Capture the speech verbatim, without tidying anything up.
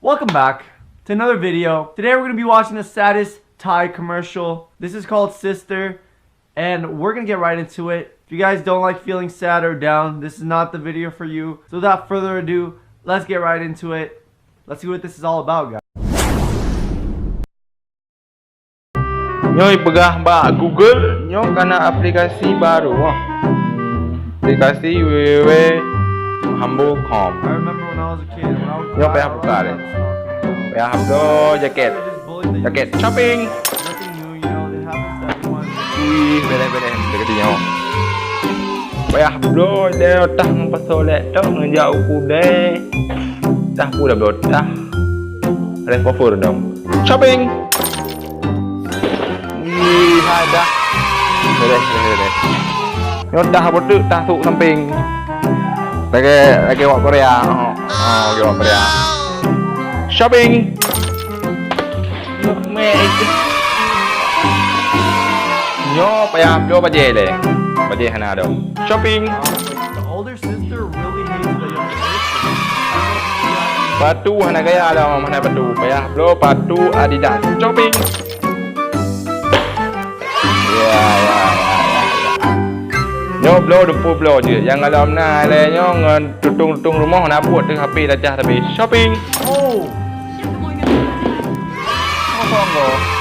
Welcome back to another video. Today we're gonna be watching the saddest Thai commercial. This is called Sister, and we're gonna get right into it. If you guys don't like feeling sad or down, this is not the video for you. So without further ado, let's get right into it. Let's see what this is all about, guys. Nyoe peugah bak Google, nyoe kana aplikasi baru, ah. Aplikasi www.hambo.com. I remember when I was a kid, when I was Nyoe payah buka deh. Payah bloe jaket. Jaket shopping. Nothing new, you know, it happens to everyone. Wih, bereh-bereh, dekat nyoe. Payah bloe deh, tah ngon pasoe lek tok, ngon jak u keudè. Tah pu dah bloe tah. Ada cover dong. Shopping. Wih, hai dah. Bereh, bereh, bereh. Nyoe tah beutôi, tah suk samping. Lagèe, lagèe wak Korea. Oh, oh, lagèe wak Korea. Shopping. Meh itu. Nyoe payah bloe bajèe lé. Bajèe hana dong. Shopping. The older sister really hates the younger sister. Patu hana gaya lom, hana patu. Payah bloe patu Adidas. Shopping. Ya, ya, ya, ya, ya. Nyoe bloe dumpue bloe jeuet. Nyang alom na lé nyoe ngon tutong-tutong rumoh na buet teuh H P tajah tapi shopping. Oh. Kosong ko.